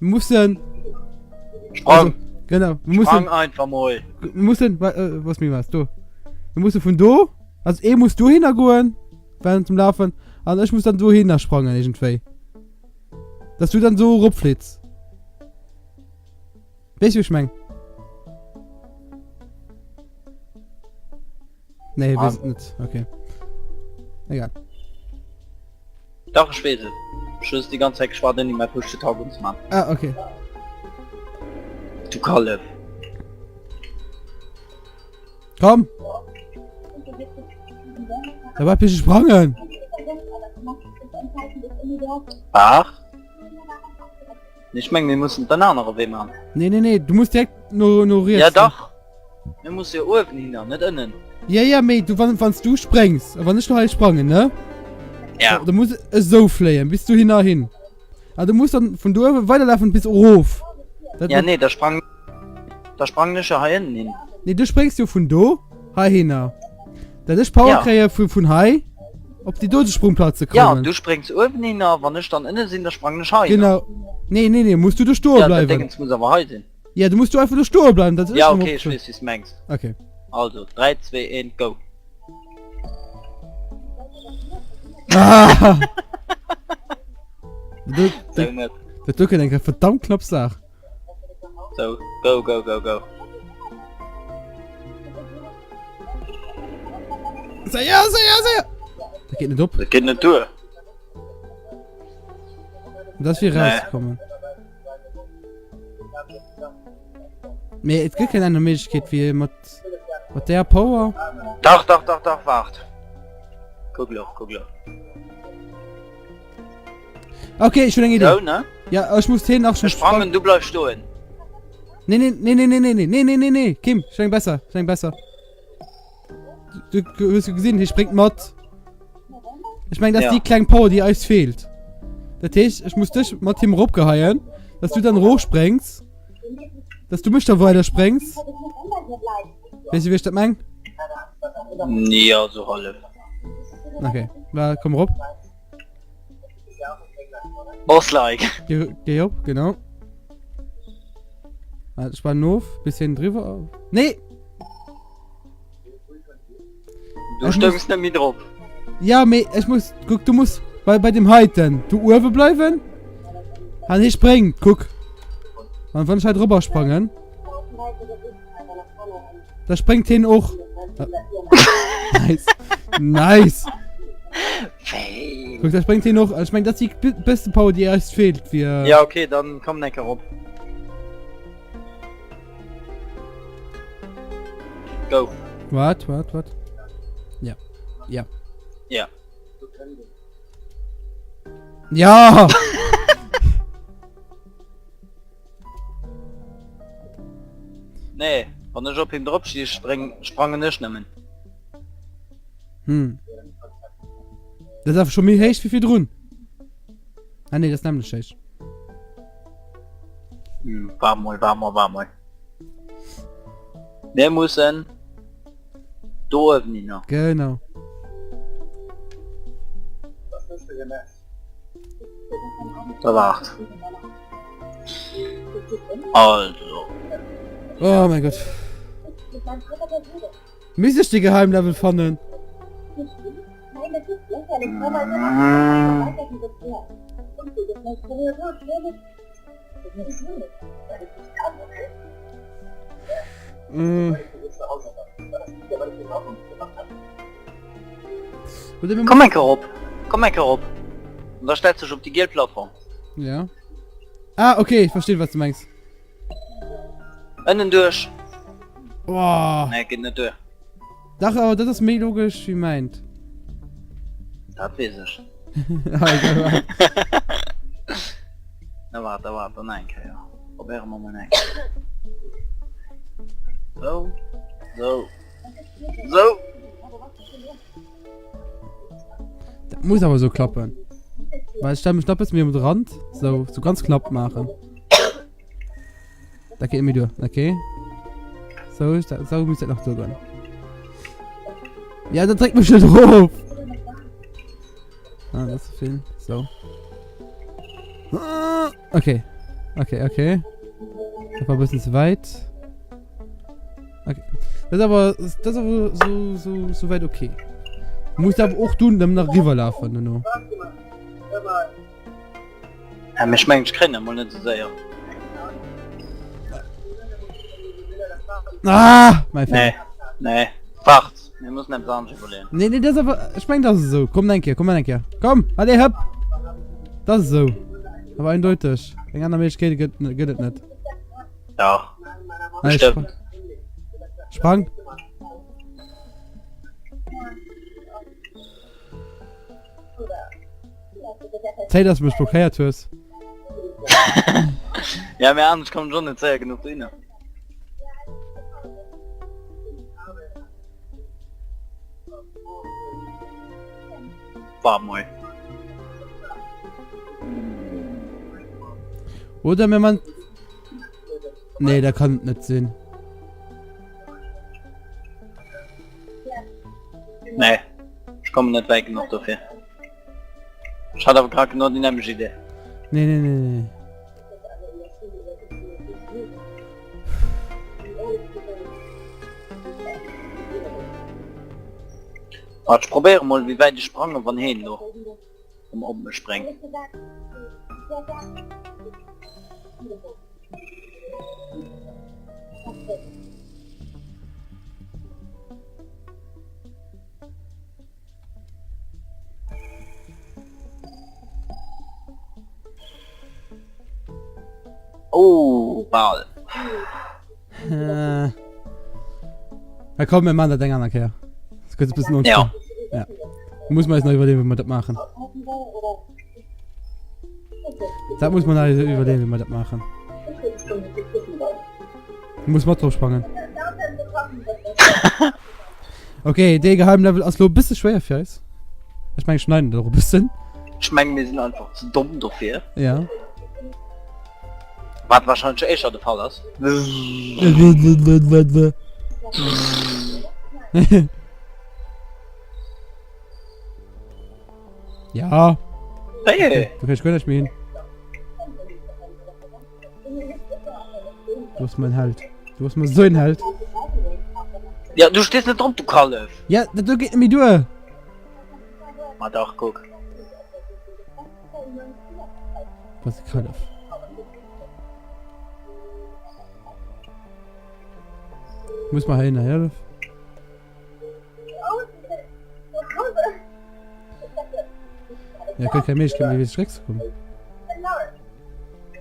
Mir mussen. Sprang! Also, genau. Wir mussen, Sprang einfach mol! wir mussen. Wa, äh, was mir was? Do. Wir mussen vun do. Also, ee muss dohinner goen. Während dem Laufen. An ech muss dann dohinner sprangen, iergendwéi. Dass du dann so eropflitts. Weess du, wéi ech meng? Nee, weess et net. Okay. Egal. Dach, ech weess et. Ech hu just déi ganz Zäit geschwat ouni mäi Push to Talk unzemaachen. Ah, okay. Du Kallef. Komm! Da war ich sprangen! Ach. Ech meng mir mussen den anere Wee man. Nee, nee, nee, du musst direkt no, no riets. Ja dach. Mir musse jo uewen hinner, net ënnen. Ja, ja, mee du, wann, wanns du sprengs, a wann ech lo hei sprangen, ne? Ja. Da muss ech esou fléien, bis du hinner hin. A du muss dann vun do uewe weiderlafen bis erof. Dat Ja, nee, da sprang, da sprangen ech jo hei ënnen hin. Nee, du spréngs jo vun do heihinner. Dat ech Power Ja. kréie vu vun hei op déi dote Sprungplaz ze Ja, kommen. du spréngs uewen hinner, wann ech dann ënne sinn, da sprangen ech heihinner. Genau. Nee, nee, nee, muss du do stoe Ja, dat bleiwen. Déngens muss awer hei sinn. Ja, du muss do einfach do stoe bleiwen, dat Ja, okay, ech weess, wéi s de mengs. Okay. Also, 3, 2, 1, go! Ah! Dat, Sou dat, net. dat do kënnt eng verdammt knapp Saach. Sou, go, go, go, go. Séier, séier, séier! Dat geet net op. Dat geet net duer. Dat ass fir Nee. rauszekommen. Mee et gëtt keng aner Méiglechkeet wéi mat mat där Power. Dach, dach, dach, dach, waart. Kuck lo, kuck lo. Okay, ech hunn eng Idee. Sou, ne? Ja, ech muss heen nach Ech sprangen, du bleifs stoen. Nee, nee, nee, nee, nee, nee, nee, nee, nee, nee, nee. Kim, ech hu eng besser, ech hu eng besser. Du, du hues jo gesinn, hie spréngt mat. Ech meng, dat ass Ja. déi kleng Power, déi eis feelt. Dat heescht, ech muss dech mat him eropgeheien, dass du dann erofspréngs, dass du mech da weider spréngs. Weess du, wéi ech dat meng? Ja, sou hallef. Okay, na, komm erop. Boss like. Geh, geh op, genau. Warte, spann of, bis hin driwwer. Nee! Du stëmms net méi drop. Ja, mee ech muss, kuck, du muss bei, bei dem heiten, du uewe bleiwen. An hie spréngt, kuck. An wann ech hei drüber sprangen, da spréngt hien och. Nice. Nice. Kuck, da spréngt hien och. Ech meng, dat ass déi beste Power, déi eis feelt, fir. Ja, okay, dann komm enker rop. Go. Wart, wart, wart. Ja. Ja. Ja. Ja! Nee, wann ech op him drop sti spréng sprangen ech nëmmen. Hm. Dat ass awer scho méi héich wéi virdrun. Ah nee, dat ass nämmlecht héich. Hm, war mol, war mol, war mol. Mir mussen do uewen hinner. Genau. Da waart. Also. Oh mein Gott. Misst ech de Geheimlevel fannen? Komm enker erop, komm enker erop. An da stellst dech op déi giel Plattform. Ja. Ah, okay, ich verstehe, was du mengst. Ënnen duerch. Oh. Nee, geet net duer. Dach, awer dat ass méi logesch wéi mäint. Dat weess ech. Da waart, da waart, dann eng Kéier. Probéiere mer mol eng. Sou, sou, sou. Dat muss awer sou klappen. Well ech stelle mech nach e bësse méi um de Rand. Sou, sou ganz knapp maachen. Dat geet méi duer. Okay. Sou, sou muss dat nach duer goen. Ja, dat dréckt mech net erof. Ah, dat ass ze vill. Sou. Ah, okay. Okay, okay. Dat war e bëssen ze wäit. Okay. Dat ass awer, dat ass awer so, so, so wäit okay. Muss awer och dunn dann nach riwwer lafen duerno. Ja, mee ech mengen ech kréien emol net esou séier. Ah, mein Fehler. Nee, nee. Wart, mir mussen eppes anescht iwwerleeën. Nee, nee, dat ass awer, ech mengen dat ass esou. Komm eng Kéier, komm eng Kéier. Komm, allez, hëpp. Dat ass esou. Awer eindeuteg. Eng aner Méiglechkeet gëtt, gëtt et net. Dach. Allez, Bestimmt. Sprang. Zäit dass du mech blockéiert hues. Ja mee anescht kommen ech och net séier genuch dohinner. Waart mol. Oder mir man... Nee, da kann et net sinn. Nee, ech kommen net wäit genuch dofir. Ech hat awer grad genau déi nämlech Idee. Nee, nee, nee, nee. Waart, ech probéiere mol wéi wäit ech sprange wann heen elo erëm op mech spréngt. Oh, bal. Äh. Ja, komm, mir machen dat eng aner Kéier. Das gëtt e bëssen Ja. Ja. Muss man eis nach iwwerleeën, wéi mer dat maachen. Dat muss man nach iwwerleeën, wéi mer dat maachen. Du muss mat drop sprangen. Okay, dee Geheimlevel ass lo e bësse schwéier fir eis. Ech meng, schneiden dat och e bëssen. Ech meng, mir sinn einfach ze domm dofir. Ja. Wat wahrscheinlech éischter de Fall ass. Ja. Hey. Du kriegst guer näischt méi hin. Du bass mein Held. Du bass mer sou en Held. Ja, du stees net drop, du Kallef. Ja, dat do geet net méi duer. Ma dach, kuck. Bass e Kallef. Muss mer heihinner hëllef? Ja, gëtt keng Méiglechkeet méi fir zeréckzekommen.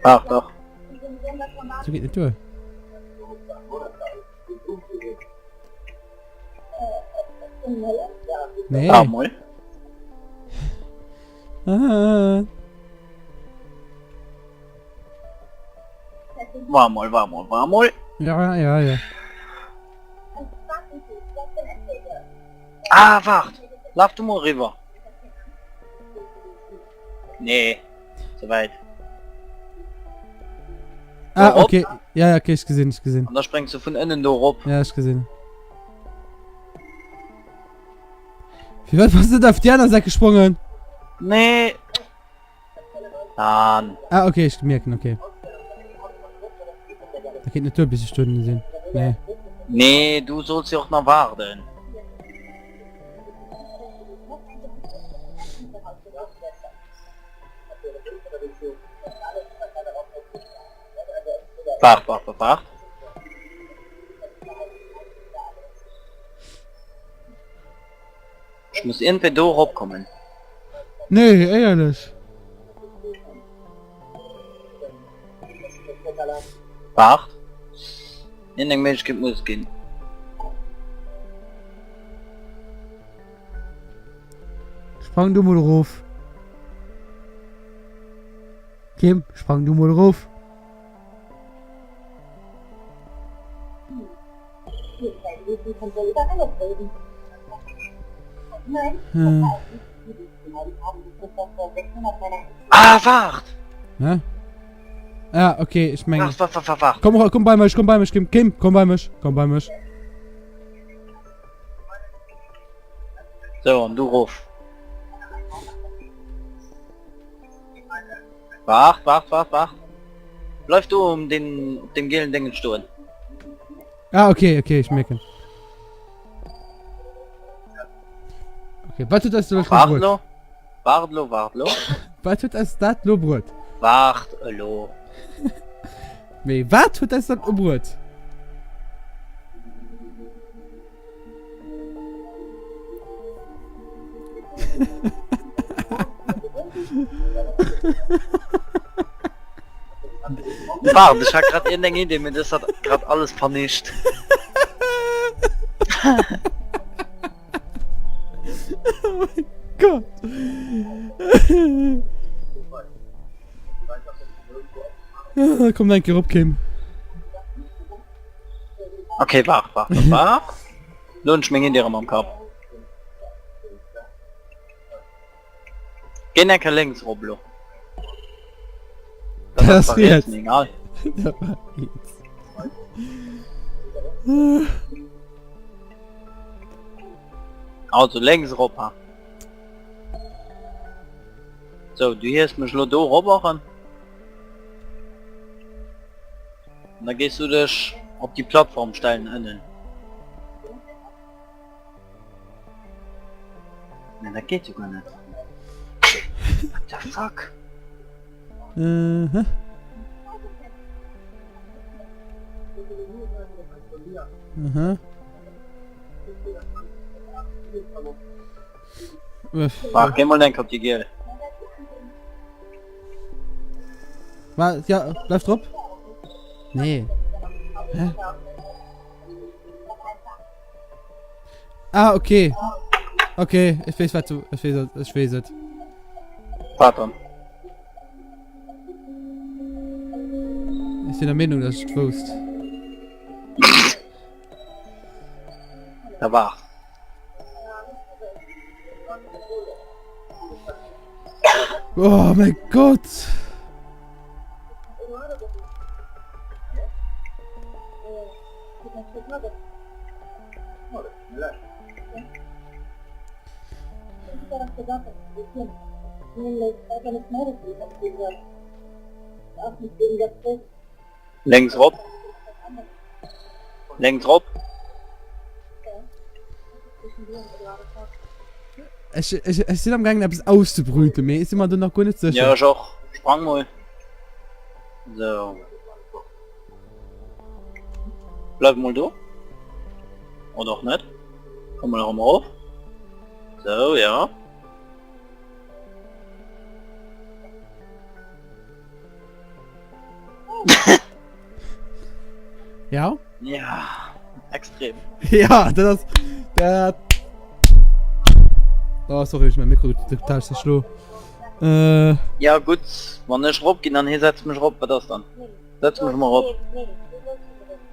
Ach dach. Sou geet net duer. Nee. Ah, mol. Ah. War mol, war mol, war mol. Ja, ja, ja. Ah, waart! Laf du mol eriwwer. Nee, ze wäit. Ah, Erop. okay. Ja, ja, okay, ech gesinn, ech gesinn. An da spréngs du vun ënnen do erop. Ja, ech gesinn. Firwat bass du net auf déi aner Säit gesprongen? Nee. Dann. Ah, okay, ech mierken, okay. Da geet net duer, bis ech dohinne sinn. Nee. Nee, du solls jo och nach waarden. Waart, waart, waart, waart. Ech muss iergendwéi do erop kommen. Nee, éierlech. Waart. Iergendeng Méiglechkeet muss et ginn. Sprang du mol erof. Kim, sprang du mol erof. Ah, waart! Hä? Ah, okay, ech mengen. Waart, waart, waart, waart, waart. Komm, komm bei mech, komm bei mech, Kim, Kim, komm bei mech, komm bei mech. So, an du rof. Waart, waart, waart, waart. Bleif do um den, op dem gielen Déngen stoen. Ah, okay, okay, ech mierken. Okay, wat huet eis dat elo Waart bruet? elo. Waart elo, waart elo. Wat huet eis dat elo bruet? Waart elo. Mee wat huet eis dat elo bruet? Waart, ech hat grad iergendeng Idee, mee dës hat grad alles vernicht. Oh mein Gott. Komm eng Kéier op, Kim. Okay, waart, waart, waart. Lo hunn ech meng Idee erëm am Kapp. Géi eng Kéier lénks erop elo. Dat ass riets. Egal. Dat war riets. Also lénks erop, ha. Sou, du hies mech elo do erop erëm. An da gees du dech op déi Plattform stellen ënnen. Nee, dat geet jo guer net. What the fuck? Mhm. Mhm. Waart, géi mol eng op déi giel. Wa, ja, bleif drop. Nee. Hä? Ah, okay. Okay, ech weess wat du, ech weess et, ech weess et. Wat dann? Ech sinn der Meenung, dass ech et wousst. Da waart. Oh mein Gott! Lénks rop. Lénks rop. Ech, ech, ech sinn am gaangen eppes auszebrüten, mee ech si mer do nach guer net sécher. Ja, ech och. Sprang mol. So. Bleif mol do. Oder och net. Komm mol erëm erof. So, ja. Ja? Ja, extrem. Ja, dat ass dat. Oh, sorry, ech mein Mikro total zerschlo. Äh, Ja gutt, wann ech rop ginn an hie setzt mech rop, wat ass dann? Setz mech mol rop.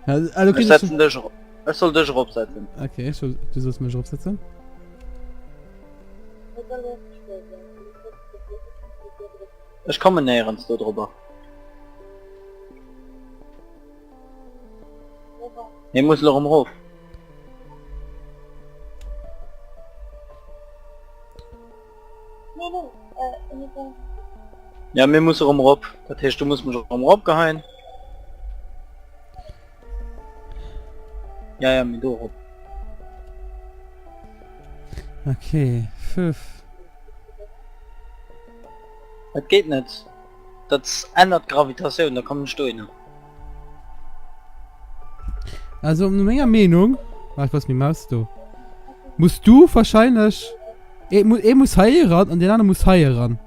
ja, also, okay, Ech setzen dech rop. Ech soll dech rop setzen. Okay, ech soll, du solls mech ropsetzen. Ech kommen néierens do drobber. Hie muss elo rëm rof. Ja mir musse rëm rop. Dat heescht du muss mech rëm rop geheien. Ja ja mir do rop. Okay, 5. Dat geet net. Dat ännert d'Gravitatioun, da kommen ech dohinner. Also no menger Meenung, warte, wo ist meine Maus do? Musst du wahrscheinlich ee, ee muss hei ran an den anderen muss hei ran.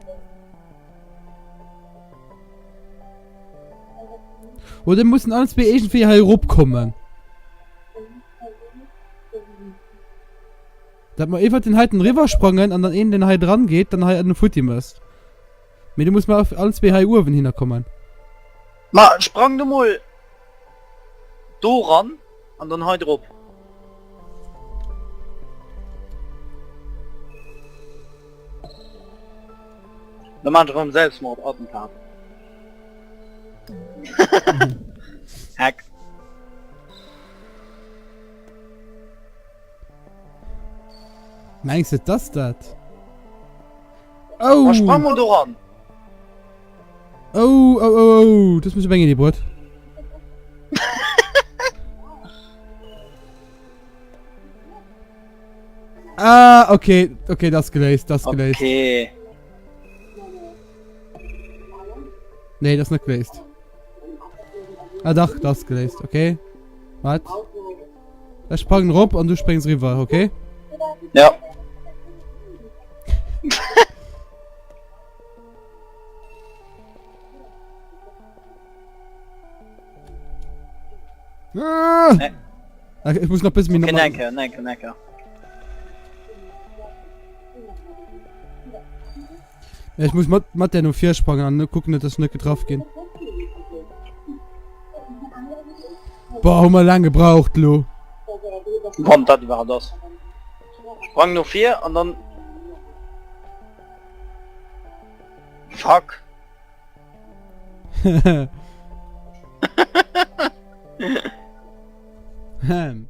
Oder mussen alle zwee irgendwie hei ropkommen. Dat mer iwwert den heiten riwwer sprangen an dann een den hei dran geet, dann hei an den Futti mësst. Mee du muss mal allen zwee hei uewen hinner kommen. Ma sprang du mol do ran an dann hei drop. Da maan ech erëm Selbstmord-Attentat. Hack. Mengs de dass dat? Oh! Ma sprang mol do ran! Oh, oh, oh, oh, das muss eng Idee bruet. Ah, okay, okay, das geléist, das geléist. Okay. Nee, das net geléist. Ah dach, das geléist, okay. Wat? Ech sprangen rop an du spréngs riwwer, okay? Ja. Ah! Nee. Ah, Ich muss nach bis mir Okay, nenke, nenke, nenke. Ich muss mat, mat der no vier sprangen an gucken, dass ich net getraff ginn. Boah, hu mer laang gebraucht lo. Wann dat iwwerhaupt ass. Sprang no vir an dann... Fuck. Hm.